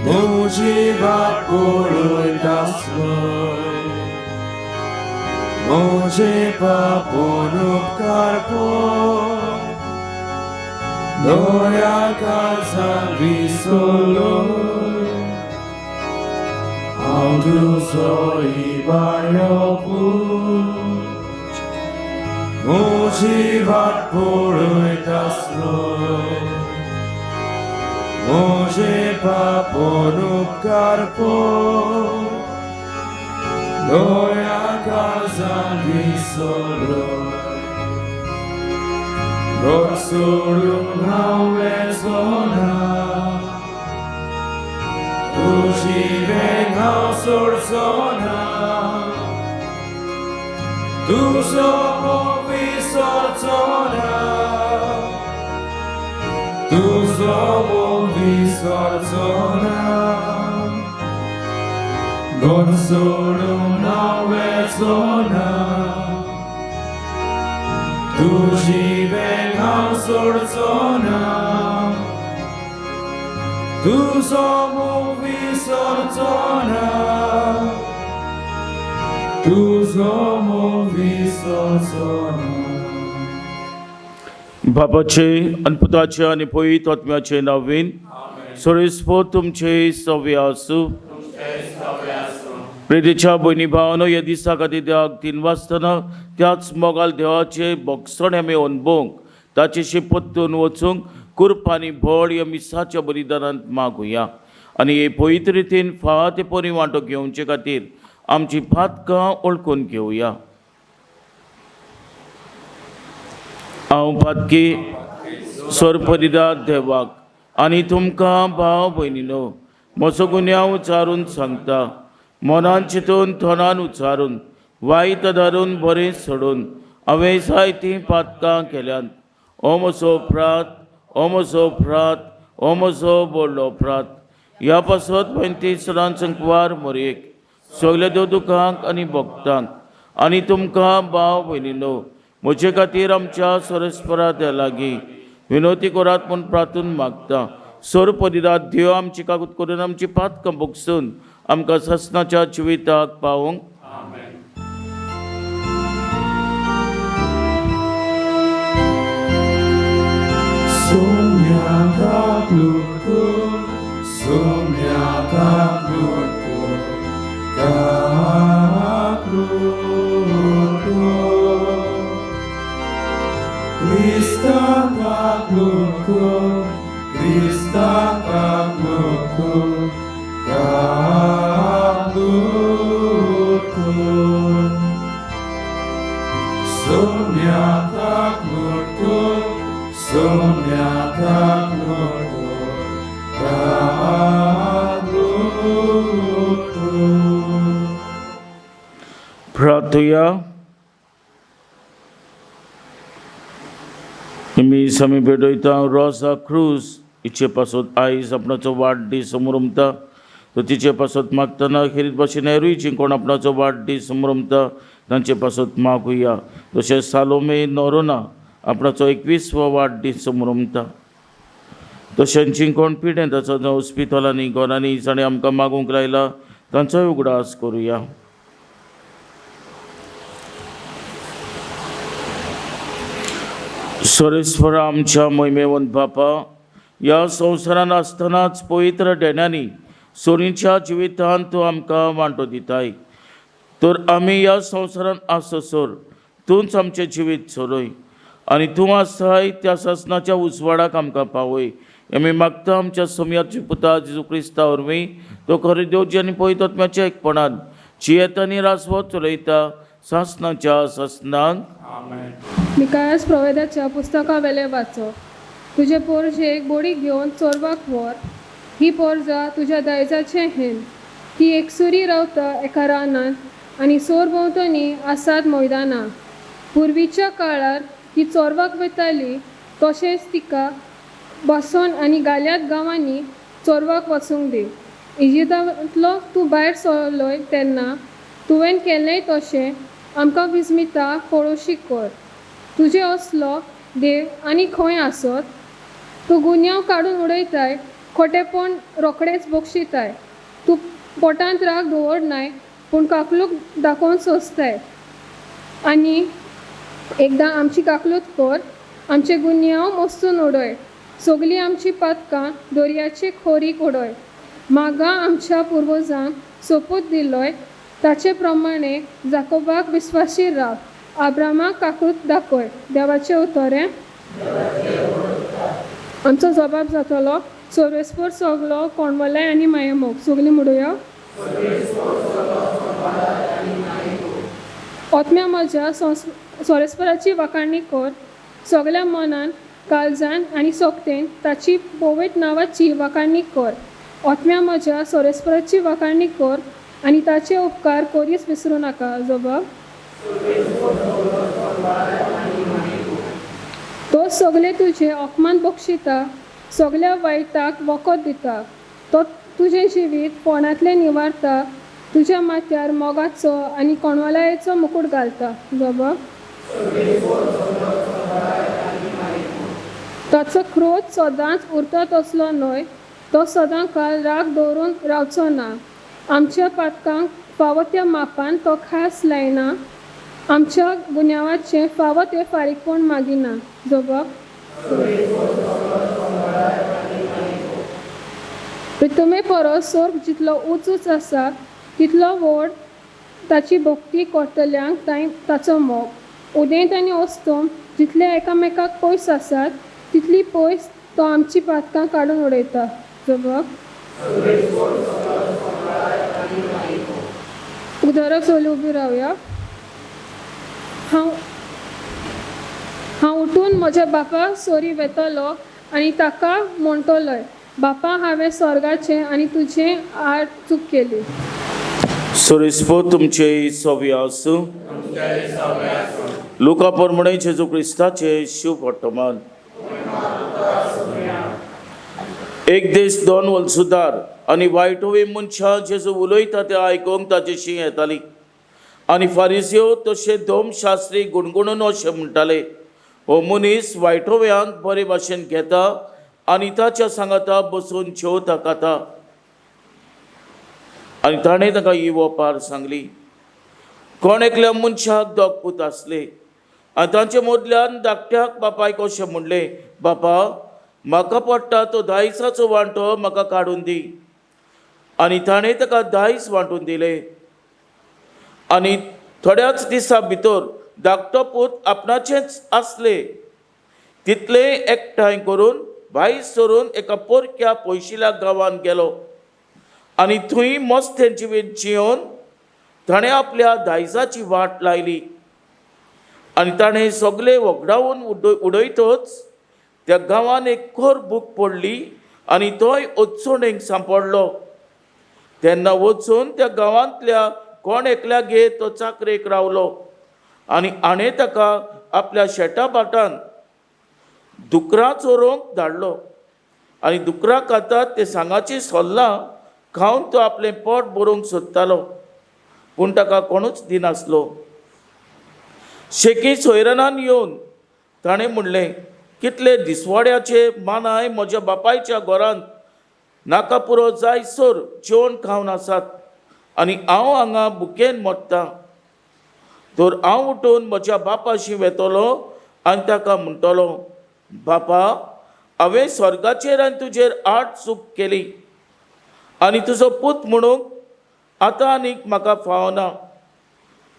म्हजी वाट पळयत आसलोय म्हजे पापोन उपकार पळय दया काळजान विसरलोय हांव तुजो इबाडलो पूत म्हजी वाट पळयत आसलोय म्हजे पापोन उपकार पळय दया काळजान विसरलोय घर सोडून हांव वेचो ना तुजी वेंग हांव सोडचो ना तुजो मोग विसरचो ना तुजो मोग विसरचो ना घर सोडून हांव वेचो ना तुजी वेंग हांव सोडचो ना तुजो मोग विसरचो ना तुजो मोग विसरचो ना. बापाचे आनी पुताचे आनी पवित्र आत्म्याचे नांवान सोरेस्पो तुमचे सवे आसूं. प्रेरीच्या भयणी भावानो, ह्या दिसा खातीर देवाक तीन वाजतना त्याच मोगाल देवाचे भोगसण आमी अणभवंक ताचेशी परतून वचूंक कुरपा आनी बळ ह्या मिसाच्या बलिदानांत मागुया आनी हे पवित्र रितीन फावो ते परी वांटो घेवचे खातीर आमची पातकां वळखून घेवया. हांव पातकी सोरपरिदा देवाक आनी तुमकां भाव भयणीनो म्हजो गुन्यांव उचारून सांगता. मनान चिंतून तोंडान उचारून वायट धरून बरें सोडून हांवें जायतीं पातकां केल्यांत. हो म्हजो अपराध, हो म्हजो अपराध, हो म्हजो व्हडलो अपराध. ह्या पासत विनंती सदांच संकवार मोरयेक सगल्या देवदुकांक आनी भक्तांक आनी तुमकां भाव भयणीनो म्हजे खातीर आमच्या सरस्परा त्या लागीं विनवती करात म्हूण प्रार्थून मागता. सोरपदिदात देव आमची कागूत करून आमची पातकां भोगसून आमकां ससनाच्या जिविताक पावोवंक. प्रार्थुया. मी समी भेटयता रोजा क्रूज हिचे पासत आयज आपणाचो वाडदीस समरमता तो तिचे पासत मागतना खेरीत भाशेन हेरूय जी कोण आपणाचो वाडदीस समरमता तांचे पासत मागुया. तशेंच सालोमे नोरोना आपणाचो 21वो वाडदीस समरमता. तशेंच जी कोण पिडेंत आसा जावं हॉस्पिटलांनी घरांनी जाणें आमकां मागूंक लायला तांचोय उगडास करुया. सरेस्वरा आमच्या मोहिमेवंत बापा, ह्या संवसारान आसतनाच पवित्र देण्यांनी सोरीच्या जिवितांत तूं आमकां वांटो दिताय तर आमी ह्या संवसारान आससर तूंच आमचें जिवीत चलय आनी तूं आसाय त्या सासनाच्या उजवाडाक आमकां पावय. आमी मागता आमच्या सोमयाच्या पुता जेजू क्रिस्ता वरवीं तो खरें देवची आनी पवित्र आत्म्याच्या एकपणान जियेता आनी राजवत चलयता सासनाच्या सासनाक. मिकायस प्रोवेदाच्या पुस्तका वेले वाचो. तुजे पोरजेक बोडी घेवन चोरवाक व्हर. ही पोरजा तुज्या दायजाचें हेन. ती एकसुरी रावता एका रानांत आनी सोर भोंवतणी आसात मैदानां. पुर्वीच्या काळार ती चोरवाक वताली तशेंच तिका बसोन आनी गाल्यात गांवांनी चोरवाक वचूंक दी. इजिप्तांतलो तूं भायर सरलोय तेन्ना तुवें केल्लेंय तशें आमकां विस्मिता पळोवशी कर. तुजे असलो देव आनी खंय आसत? तूं गुन्यांव काडून उडयताय खोटेपण रोखडेंच बक्षिताय. तूं पोटांत राग दवरनाय पूण काकलूक दाखोवन सोंसताय. आनी एकदां आमची काकलूत कर, आमचे गुन्यांव मोस्तून उडय, सगळीं आमची पातकां दर्याचे खोरीक उडय. मागा आमच्या पुर्वजांक सोपूत दिलोय ताचे प्रमाणे जाकोबाक विस्वासी राव, आब्रामाक काकूत दाखय. देवाचें उतर हें. आमचो जबाब जातलो सर्वेस्पर सगलो कोणवलाय आनी मायामोग. सगलीं म्हणुया. ओतम्या म्हज्या सोरेस्पराची वाखाणी कर, सगल्या मनान काळजान आनी सोकतेन ताची पवित्र नांवाची वाखाणी कर. ओतम्या म्हज्या सोरेस्पराची वाखाणी कर आनी ताचे उपकार कोरीस विसरूं नाका. जबाब. तो सगळे तुजे अपमान बक्षिता, सगल्या वायटाक वखद दिता. तो तुजें जिवीत फोंडांतलें निवारता, तुज्या माथ्यार मोगाचो आनी कोणवालायेचो मुकूट घालता. जबाब. ताचो क्रोध सदांच उरता तसलो न्हय, तो सदां काळ राग दवरून रावचो ना. आमच्या पातकांक फावो त्या मापान तो खास लायना, आमच्या गुन्यांवाचें फावो तें फारीकपण मागिना. जबाब. प्रितमे परस सोर्ग जितलो उंच उंच आसा तितलो व्हड ताची भक्ती करतल्यांक ताचो मोग. उदेंत आनी अस्तम जितले एकामेकाक पयस आसात तितली पयस तो आमची पातकां काडून उडयता. जबाब. उदारक सगळीं उबी रावया. हांव उठून म्हज्या बापा सोरी वेतलो आनी ताका म्हणटलोय, बापा हांवें स्वर्गाचें आनी तुजें आड चूक केली. सुरेस्पो तुमचे सवी आसूं. लुका प्रमाणे जेजू क्रिस्ताचे शुभ वर्तमान. एक दीस दोन वलसुदार आनी वायटोवी मनशां जेजू उलयता तें आयकूंक ताचेशी येताली आनी फारिसियो तशें धोमशास्त्री गुणगुणून अशें म्हणटाले, हो मनीस वायटोव्यांक बरे भाशेन घेता आनी ताच्या सांगाता बसून जेवता खाता. आनी ताणें ताका ही ओपार सांगली, कोण एकल्या मनशाक दोग पूत आसले आनी तांचे मदल्यान धाकट्याक बापायक अशें म्हणलें, बापा म्हाका पडटा तो दायसाचो वांटो म्हाका काडून दी. आनी ताणें ताका दायज वांटून दिलें. आनी थोड्याच दिसां भितर धाकटो पूत आपणाचेंच आसले तितलें एकठांय करून भायर सरून एका पोरक्या पयशिल्या गांवांत गेलो आनी थंय मस्तें जिवीत जियोवन ताणें आपल्या दायजाची वाट लायली. आनी ताणें सगलें वगडावन उडयतच त्या गांवांत एक खर भूक पडली आनी तोय अडचणेक सांपडलो. तेन्ना वचून त्या गांवांतल्या कोण एकल्यागेर तो चाकरेक रावलो आनी हाणें ताका आपल्या शेटा भाटान दुकरां चोरोवंक धाडलो. आनी दुकरां खातात ते सांगाची सोल्लां खावन तो आपलें पोट भरूंक सोदतालो, पूण ताका कोणूच दिनासलो. शेकी सोयरनान येवन ताणें म्हणलें, कितले दिसवाड्याचे मानाय म्हज्या बापायच्या घरांत नाका पुरो जायसर जेवण खावन आसात आनी हांव हांगा भुकेन मरतां. तर हांव उठून म्हज्या बापाशी वेतलो आनी ताका म्हणटलो, बापा हांवें स्वर्गाचेर आनी तुजेर आठ चूक केली आनी तुजो पूत म्हणूंक आतां आनीक म्हाका फावना.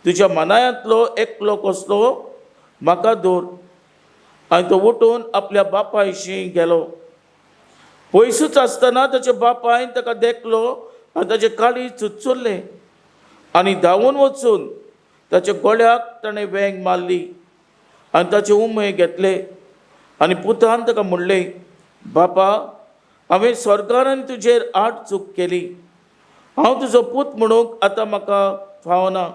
तुज्या मनायांतलो एकलो कसलो म्हाका दवर. आनी तो उठून आपल्या बापायशी गेलो. पयसूच आसतना ताच्या बापायन ताका देखलो आनी ताचे काळीज चुचुरलें आनी धांवून वचून ताच्या गळ्याक ताणें वेंग मारली आनी ताचे उमे घेतले. आनी पुतान ताका म्हणलें, बापा हांवें स्वर्गार आनी तुजेर आठ चूक केली, हांव तुजो पूत म्हणूंक आतां म्हाका फावना.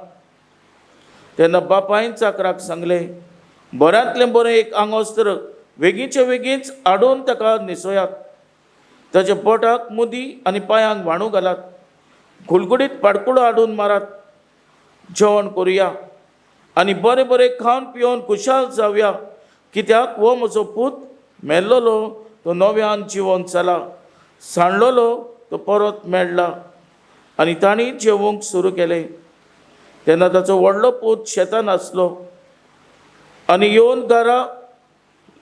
तेन्ना बापायन चाकराक सांगलें, बऱ्यांतलें बरें एक आंगवस्त्र वेगींचे वेगींच हाडून ताका न्हेसयात, ताच्या पोटाक मुदी आनी पांयांक व्हाणू घालात, गुडगुडीत पाडकुडो हाडून मारात, जेवण करुया आनी बरें बरें खावन पिवन खुशाल जावया, कित्याक हो म्हजो पूत मेल्लोलो तो नव्यान जिवन जाला, सांडलेलो तो परत मेळ्ळा. आनी तांणी जेवंक सुरू केलें. तेन्ना ताचो व्हडलो पूत शेतान आसलो आनी येवन घरा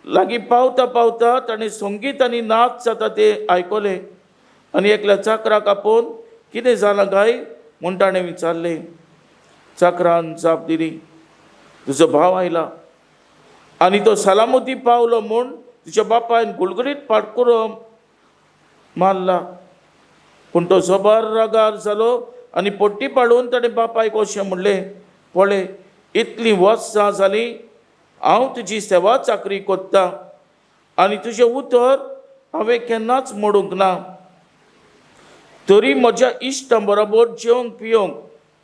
लागीं पावता पावता ताणें संगीत आनी नाच जाता ते आयकलें आनी एकल्या चाकराक आपोवन कितें जालां काय म्हूण ताणें विचारलें. चाकरान जाप दिली, तुजो भाव आयला आनी तो सलामती पावलो म्हूण तुज्या बापायन गुळगुळीत पाटकुरो मारला. पूण तो जबर रागार जालो आनी पट्टी पाडून ताणें बापायक अशें म्हणलें, पळय इतलीं वर्सां जालीं हांव तुजी सेवा चाकरी कोत्ता आनी तुजें उतर हांवें केन्नाच मोडूंक ना, तरी म्हज्या इश्टां बरोबर जेवंक पिवंक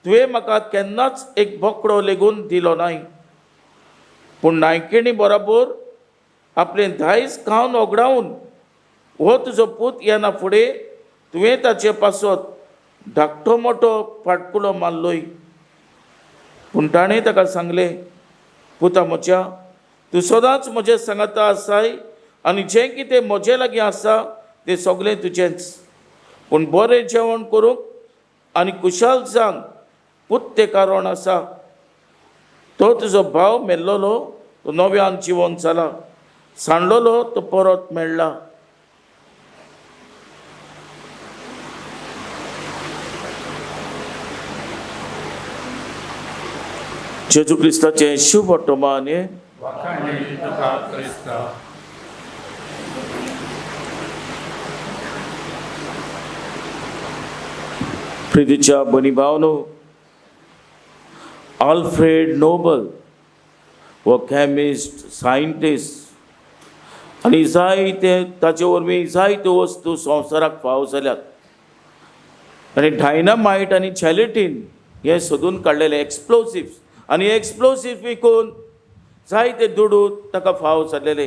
तुवें म्हाका केन्नाच एक बोकडो लेगून दिलो नाय. पूण नायकिणी बरोबर आपलें दायज खावन ओगडावन हो तुजो पूत येना फुडें तुवें ताचे पासत धाकटो मोटो पाटकुलो मारलोय. पूण ताणें ताका सांगलें, पुता म्हज्या, तूं सदांच म्हजें सांगाता आसाय आनी जें कितें म्हजे लागीं आसा तें सगळें तुजेंच. पूण बरें जेवण करूंक आनी कुशाल जावंक पुत्तें कारण आसा. तो तुजो भाव मेल्लोलो तो नव्यान जिवन जाला, सांडलेलो तो परत मेळ्ळा. जेजू क्रिस्ताचें शुभ वर्तमान. वाखाणणी तुका क्रिस्ता. प्रितीच्या भयणी भावनो, आल्फ्रेड नोबल हो केमिस्ट, सायंटिस्ट आनी जायते ताचे वरवीं जायत्यो वस्तू संवसाराक फाव जाल्यात. आनी डायनामायट आनी झॅलेटीन हें सोदून काडलेलें एक्सप्लोसिव्स, आनी एक्सप्लोसिव्स विकून जायते दुडू ताका फाव जालेले.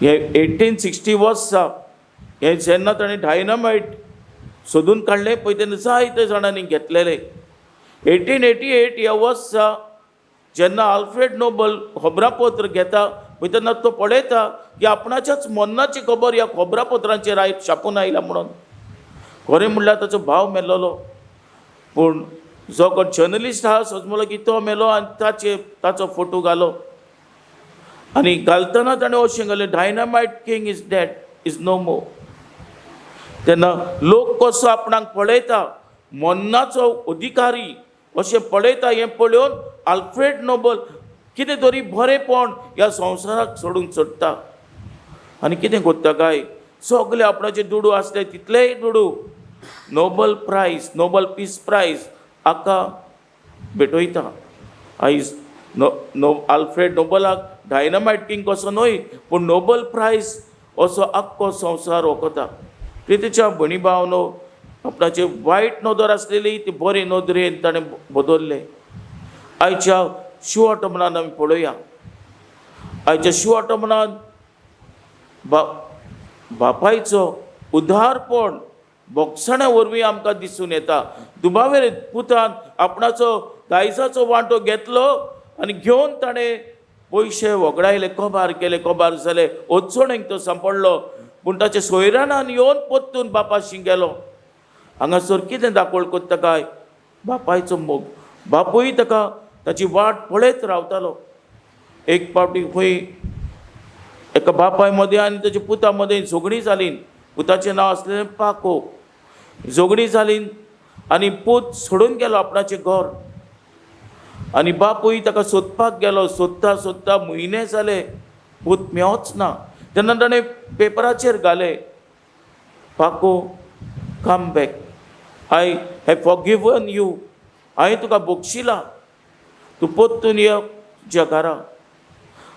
हे 1860 वर्सा हें जेन्ना ताणें डायनामायट सोदून काडलें पळय तेन्ना जायते जाणांनी घेतलेले. 1888 ह्या वर्सा जेन्ना आल्फ्रेड नोबल खबरापत्र घेता पळय तेन्ना तो पळयता की आपणाच्याच मरणाची खबर ह्या खबरापत्रांचेर आयज छापून आयला म्हणून. खरें म्हणल्यार ताचो भाव मेल्लोलो, पूण जो कोण जर्नलिस्ट आहा सजमलो की तो मेलो आनी ताचे ताचो फोटो घालो आनी घालतना ताणें अशें घालें, dynamite king is dead, is no more. तेन्ना लोक कसो आपणाक पळयता, मरणाचो अधिकारी अशें पळयता, हें पळोवन आल्फ्रेड नोबल कितें तरी बरेंपण ह्या संवसाराक सोडूंक सोदता. आनी कितें करता काय, सगळे आपणाचे दुडू आसले तितलेय दुडू Nobel prize, Nobel peace prize हाका भेटयता. आयज नो नो आल्फ्रेड नोबलाक डायनामायट किंग कसो न्हय, पूण नोबल प्रायज असो आख्खो संवसार वखता. प्रितीच्या भयणी भावनो, आपणाचे वायट नदर आसलेली ती बरे नदरेन ताणें बदल्लें. आयच्या शिवाटमनान आमी पळोवया, आयच्या शिवाटमनान बापायचो उदारपण बोगसण्या वरवीं आमकां दिसून येता. दुबावेर पुतान आपणाचो दायजाचो वांटो घेतलो आनी घेवन ताणें पयशे वगडायले, कबार केले, कबार जाले, अडचणेक तो सांपडलो. पूण ताच्या सोयरानान येवन परतून बापाशी गेलो. हांगासर कितें दाखोवळ कोत्ता काय, बापायचो मोग. बापूय ताका ताची वाट पळयत रावतालो. एक पावटी खंय एका बापाय मदें आनी ताच्या पुता मदें झगडीं जालीं. पुताचें नांव आसलें पाको. झगडीं जालीं आनी पूत सोडून गेलो आपणाचें घर आनी बापूय ताका सोदपाक गेलो. सोदता सोदता म्हयने जाले, पूत मेवच ना. तेन्ना ताणें पेपराचेर घालें, Paco come back, I have forgiven you, हांवें तुका बक्षिला, तूं परतून यो तुज्या घरा.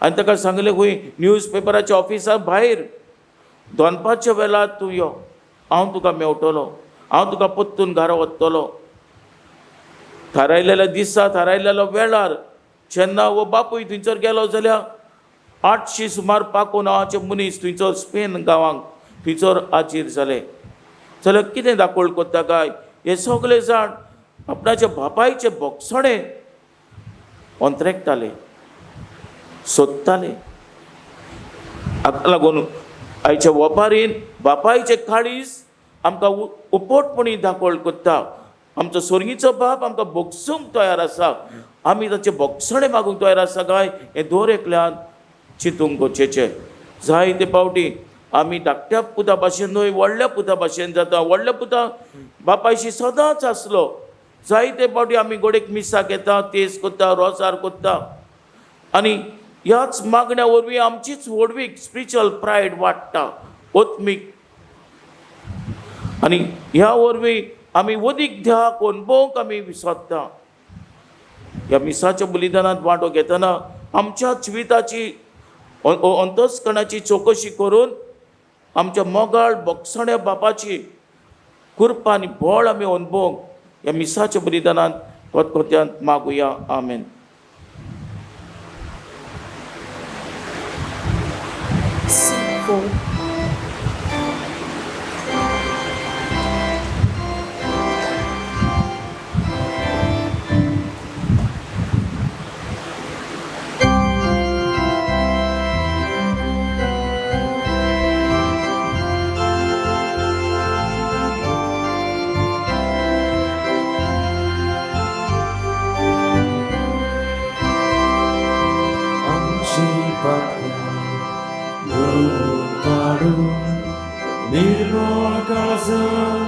आनी ताका सांगलें खंय न्यूज पेपराच्या ऑफिसा भायर दनपारच्या वेळार तूं यो, हांव तुका मेवटलो, हांव तुका परतून घरा वतलो. थारायलेल्या दिसा थारायलेल्या वेळार जेन्ना हो बापूय थंयसर गेलो जाल्यार 800 सुमार पाको नांवाचे मनीस थंयसर स्पेन गांवांक थंयसर हाजीर जाले. जाल्यार कितें दाखोवळ कोत्ता काय, हे सगळे जाण आपणाच्या बापायचे बोगसणे अंतरेकताले, सोदताले. हाका लागून आयच्या वपारीन बापायचें काळीज आमकां उपोटपणी दाखोवल कोत्ता. आमचो सोर्गीचो बाप आमकां बोगसूंक तयार आसा, आमी ताचें बोगसणें मागूंक तयार आसा काय हें दर एकल्यान चिंतूंक गरजेचें. जायते फावटी आमी धाकट्या पुता भाशेन न्हय व्हडल्या पुता भाशेन जाता. व्हडल्या पुता बापायशी सदांच आसलो. जायते फावटी आमी गोडेक मिसाक येता, तेज कोत्ता, रोजार कोत्ता आनी ह्याच मागण्या वरवीं आमचीच व्हडवीक स्पिरिच्युअल प्रायड वाडटा, आत्मीक. आनी ह्या वरवीं आमी वदीक ध्याक अणभवंक आमी विसरता. ह्या मिसाच्या बलिदानांत वांटो घेतना आमच्या जिविताची अंतस्कणाची चवकशी करून आमच्या मोगाळ बोगसण्या बापाची कृपा आनी बळ आमी अणभवंक ह्या मिसाच्या बलिदानांत खतखत्यांत मागुया. आमेन. C4. आमची पातकां धुवन काडून निर्मळ काळजान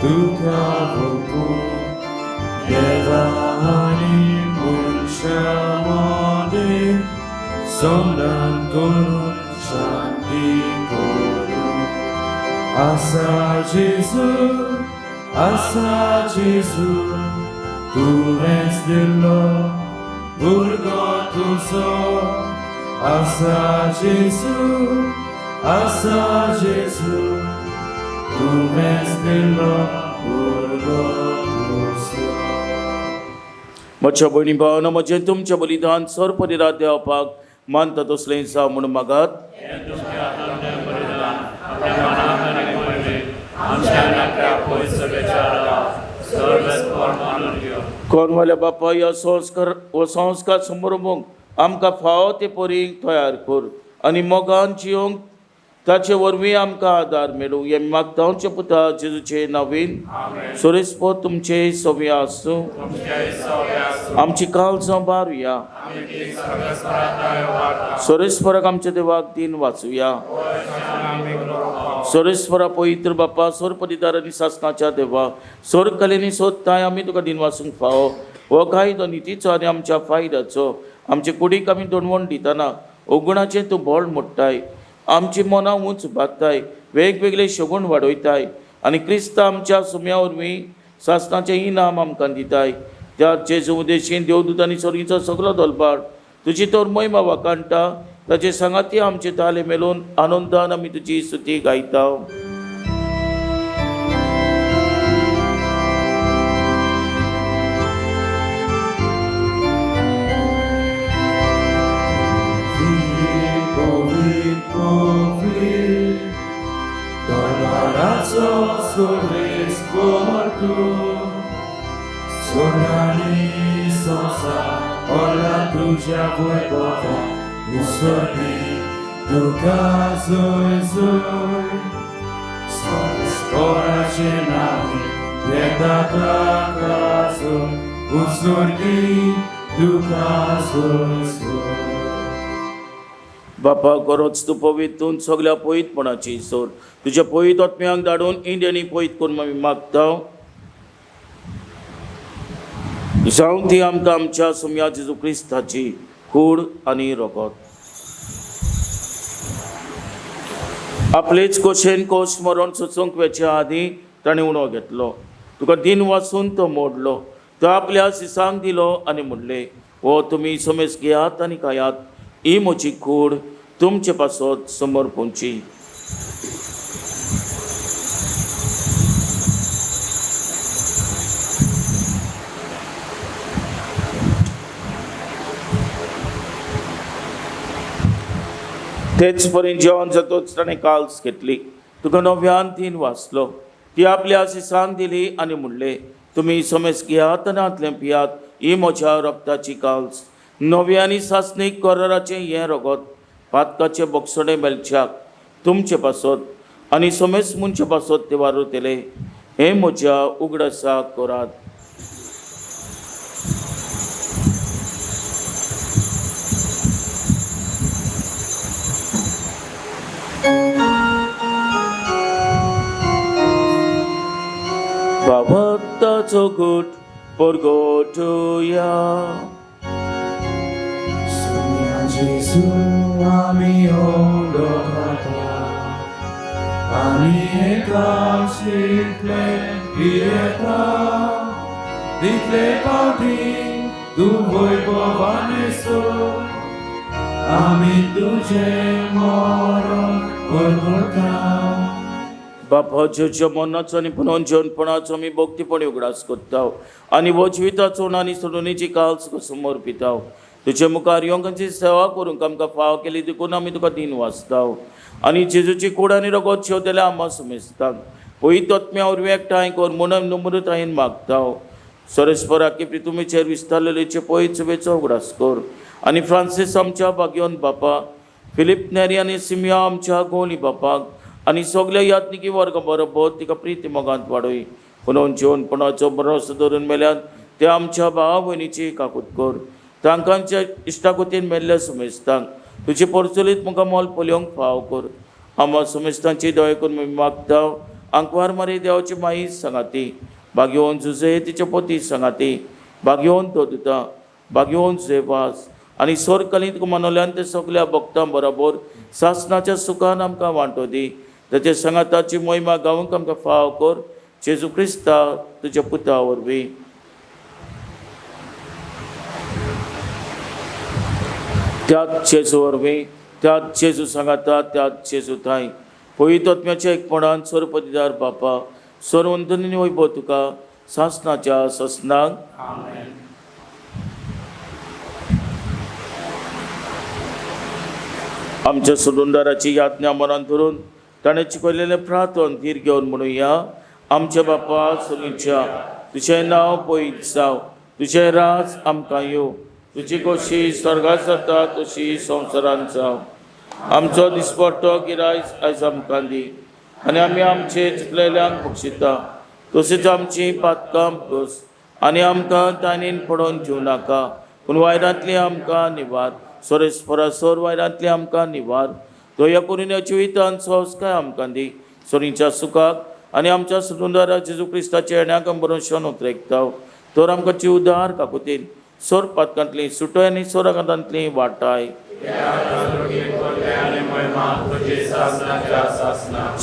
तुका ओंपून देवा आनी मनशां मदें समाधान करून शांती करून. आसा जेजू, आसा जेजू, तुवेंच दिल्लो भुरगो तुजो. आसा जेजू, आसा जेजू, तुवेंच दिल्लो भुरगो तुजो. म्हज्या भयणी भावानो, म्हजें तुमचें बलिदान सरपरिरा देवपाक मानता तसलें जावं म्हूण मागात. कोनवाल्या बापा, ह्या संस्कार हो संस्कार समरमूंक आमकां फावो ते परी तयार कर आनी मोगान जियोंक ताचे वरवीं आमकां आदार मेळूं. हें मागता आमच्या पुता जेजूचे नवीन. सोरेस्पो तुमचे सवी आसूं. आमची काळजां बारुया. सोरेस्पराक आमच्या देवाक दिन वाचुया. सोरेस्परा पवित्र बापा, सोरपदिदार आनी सासणाच्या देवा, सोर कलेनी सोदताय आमी तुका दिन वाचूंक फावो. हो कायदो नितीचो आनी आमच्या फायद्याचो. आमचे कुडीक आमी दणवण दितना ओगुणाचें तूं बोळ मोडटाय, आमची मनां उंच बांदताय, वेगवेगळे शगूण वाडयताय आनी क्रिस्त आमच्या सुम्या वरवीं सासणाचें इनाम आमकां दिताय. त्या जेजू उदेशीन देवदूत आनी सोर्गीचो सगलो दलबार तुजी तर महिमा वाखाणटा. ताचे सांगाती आमचे ताले मेलोवन आनंदान आमी तुजी स्तुती गायता. दरबाराचो सोरेस्पर तूं, सोनाली संवसार ओला तुज्या वैभवान उसरली तुका जोय जोय. सोरेस्पराचे नांवे येता ताका उसरली तुका जोय जोय. बापा, गरोज तूं पवित्र सगल्या पवित्रपणाची सोर तुज्या पवित्र आत्म्यांक धाडून इंडियनी पवित्र करून आमी मागता. जावं ती आमकां आमच्या सुम्या जेजू क्रिस्ताची कूड आनी रगत. आपलेच कोशेन कोश मरण सोचूंक वेच्या आदीं ताणें उणो घेतलो. तुका दिन वाचून तो मोडलो, तो आपल्या सिसांक दिलो आनी म्हणलें, हो तुमी समेज घेयात आनी खायात, ही म्हजी कूड तुमचे पासत समर्पूंची. तेच परी जेवण जातोच ताणें काल्स घेतली, तुका नव्यान तीन वाचलो, ती आपल्या सिसांक दिली आनी म्हणलें, तुमी समेज घेयात आनी हातलें पियात, ही म्हज्या रक्ताची काल्स, नव्या आनी सासणीक कराराचें हें रगत पातकाचें बोगसणें मेळच्याक तुमचे पासत आनी समेस्त मनशा पासत ते वारुतले हें म्हज्या उगडासाक करात. बाबताचो गोट परगोटया. Sonia Gesù आमी ओंडोता आनी एका शिकले पियेता तितले पावटी तूं वैभवानेसो आमी तुजें मरण परगटा. बापा जेच्या मनाचो आनी पुनोन जेवणपणाचो आमी भक्तीपणी उगडास करता आनी हो जिविताचो आनी सोडणीची काल तुका समर्पिता. तुजे मुखार योंगांची सेवा करूंक आमकां फाव केली देखून आमी तुका दिन वाचता आनी जेजूची कूड आनी रगत शेवतल्या आम्हा समेस्तांक पयत आत्म्या वरवीं एकठांय कर म्हणून नम्रतायेन मागता. सरस्पराकी प्रितुमीचेर विस्तारलेलेचे पयत सभेचो उगडास कर आनी फ्रांसीस आमच्या भाग्योन बापा, फिलीप नेरी आनी सिमिया आमच्या गोली बापाक आनी सगल्या यात्निकी वर्गा बरोबर तिका प्रिती मोगांत वाडय. पुनोन जेवणपणाचो बरोसो धरून मेल्यान ते आमच्या भाव भयणीची काकूत कर. तांकांच्या इश्टागतीन मेल्ल्या समेस्तांक तुजे परचलीत म्हाका मोल पळोवंक फाव कर. आम्हा समेस्तांची दया करून आमी मागता. आंकवार मारी देवाची माई सांगाती, भाग्यवन जुजे तिचे पोती सांगाती, भाग्यवन तो दिता, भाग्यवन जुजेवास आनी स्वर्ग तुका मनोल्यान ते सगल्या भक्तां बरोबर सासणाच्या सुखान आमकां वांटो दी. ताचे सांगाताची मोहिमा गावंक आमकां फाव कर. जेजू क्रिस्ता तुज्या पुता वरवीं. त्याच जेजू वरवीं, त्याच जेजू सांगाता, त्याच जेजू थांय पवित्र आत्म्याच्या एकपणान सर्वपतिदार बापा सर्वंतनी वैभव तुका सासणाच्या ससनाक. आमच्या सोडूनदाराची यातना मनान धरून ताणें शिकयलेलें प्रार्थन धीर घेवन म्हणुया. आमच्या बापा सुनीच्या तुजें नांव पयत जावं, तुजें राज आमकां येवं, तुजी खोशी स्वर्गात जाता तशी संवसारांत जावं. आमचो दिसपट्टो गिरायस आयज आमकां दी आनी आमी आमचे चुकलेल्यांक बक्षिता तशीच आमची पातकां बस आनी आमकां ताणेन पडोवन दिवं नाका, पूण वायरांतली आमकां निवार. सोरेस्परा सोर वायरांतली आमकां निवार. दया करून ह्या जिवितान संस्कार आमकां दी सोरीच्या सुखाक आनी आमच्या सुंदरा जेजू क्रिस्ताच्या येण्याक बरोवन उतरेकता तर आमकां जीवदार काकुतीन सोर पातकांतली सुटय आनी सोराकांतली वाटाय.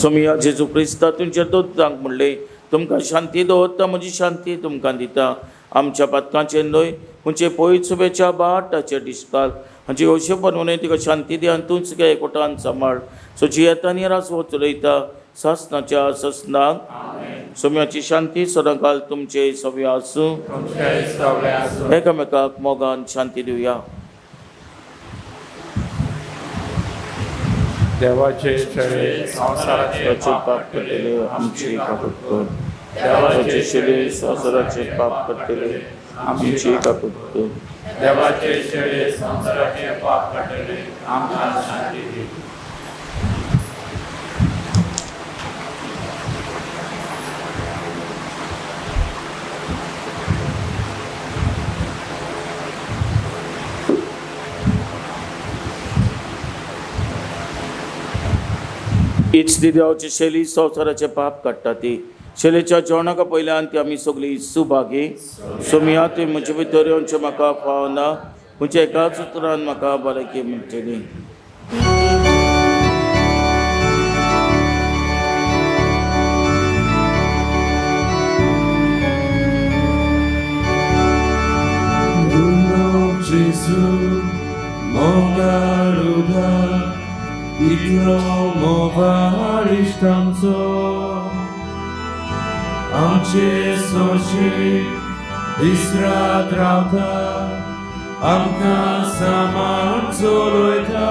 सोमिया जेजू क्रिस्ता तुमच्या दोतांक म्हणलें तुमकां शांती दवरता, म्हजी शांती तुमकां दिता. आमच्या पातकांचेर न्हय खंयचे पयत सुबेच्या बाटाचेर डिस्काल हांची हौशे बनवणे तिका शांती दी आनी तूंच तुगे एकवटान सांबाळ. सो जियेता आनी रास चलयता सासणाच्या ससनाक. सोम्याची शांती सदांकाल तुमचे सगळे आसूं. एकामेकाक मोगान शांती दिवया. देवाचे शरीर संवसाराचे पाप करतले आमची काकूत कर. देवाचे शरीर संवसाराचे पाप करतले आमची काकूत कर. देवाचे शरीर संवसाराचे पाप करतले आमकां शांती दी. हीच ती देवाची शैली संवसाराचे पाप काडटा ती शैलीच्या जेवणाका पयल्यान ती आमी सगळीं सुभागी. सोमिया तुवें म्हजे भितर येवचें म्हाका फावना, म्हज्या एकाच उतरान म्हाका भलायकी मेळटली. जेजू मोगाळ उदार इतलो मोगाळ इश्ट आमचो आमचे सोशे दीस रात रावता आमकां सामान चलयता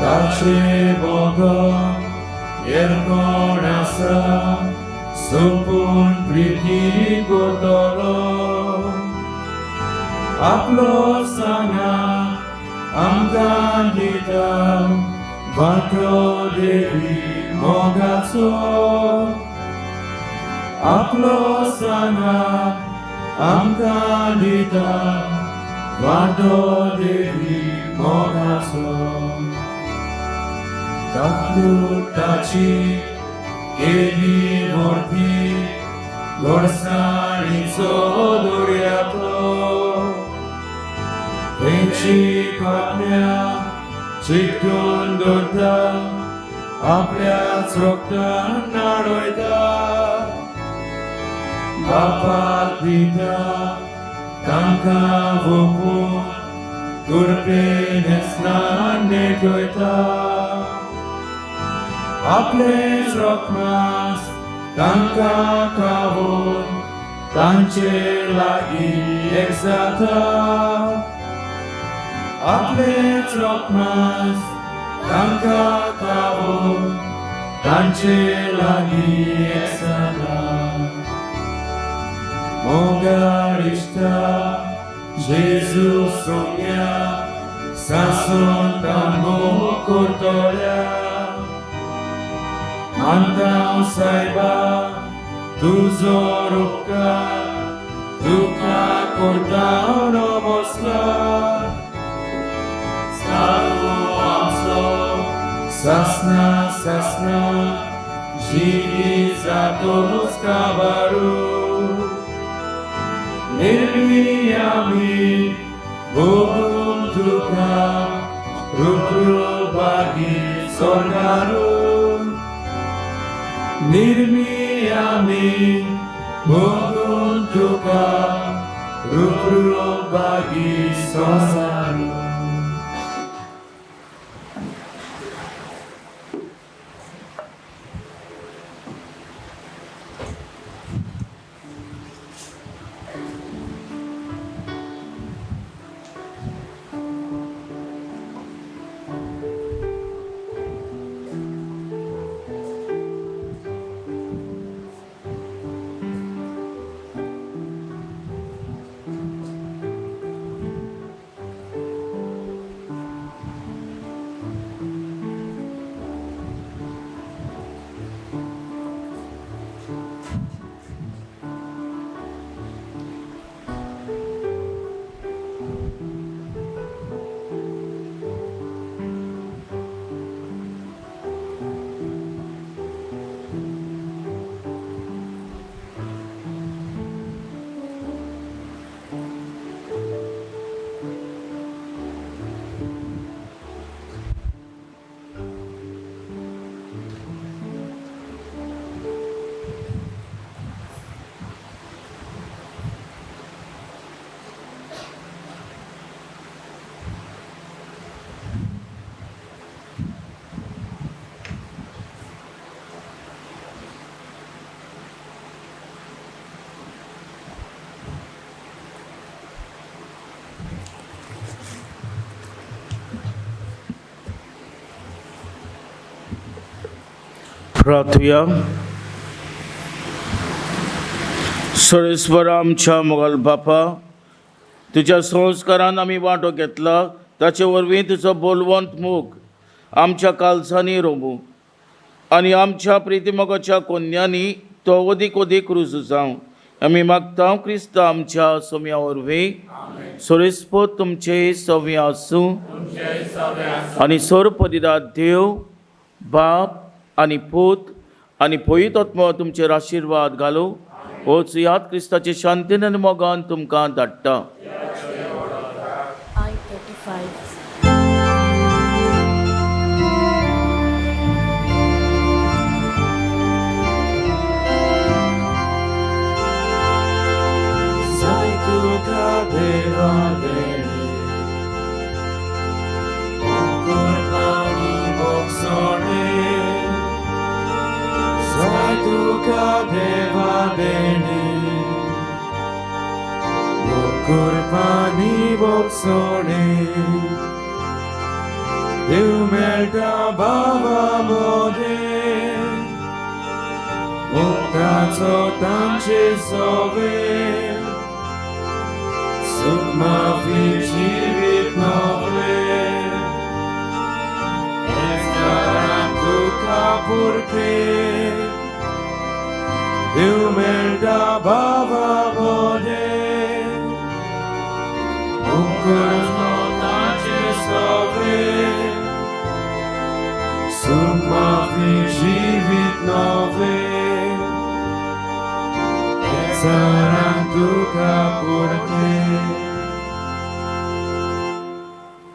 ताचे बगर हेर कोण आसा सोंपून प्रिती करतलो आपलो सांगा आमकां दिता वांटो देवी मोगाचो आपलो सांगात आमकां दिता वांटो देवी मोगाचो ताची केली व्हडली गोडसाणीचो दर्यातलो तेंची कापण्या चिकटून दवरता आपल्याच रोगतान नाडयता बापाक दिता तांकां वोपून तुरपे न्हेसनान नेटयता आपलेच रोखमास तांकां खावोन तांचे लागीं एक जाता आपलेच रोखमास तांकां खावोन तांचे लागीं एक जाता मोगाळ इश्टा जेजू सोम्या सासून तांबो करतल्या मानता सायबा तुजो उपकार तुका करता नमस्कार साधू आमचो सासना सासना जिवी जातोच काबारू निर्मी आमी भोगून तुका रुपरुपागी स्वर्गारू निर्मी आमी भोगून तुका रुपरुपागी संवसारू. प्रार्थुया. सर्वेस्पर आमच्या मोगल बापा, तुज्या संस्कारान आमी वांटो घेतला ताचे वरवीं तुजो बोलवंत मोग आमच्या कालसांनी रोमू आनी आमच्या प्रितीमोगाच्या कोन्यांनी तो अदीक अदीक रुजू जावं. आमी मागता क्रिस्त आमच्या सोम्या वरवीं. सर्वेस्पर तुमचे सव्य आसूं आनी सर्वपदिदा देव बाप आनी पूत आनी पवित्र तुमचेर आशिर्वाद घालू. वचयात क्रिस्ताचे शांतीन आनी मोगान तुमकां धाडटा. तुका देवा देणे कुरपानी बोगसोणे देव मेळटा बाबा मोदे मुक्ताचो तांचे सोवे सुख माफी जिवीत नवे. पुरतें देव मेळटा भावा मोदें मुखाचो ताचे सवे सुख माफी जिवीत नवें सरां तुका पुरतें.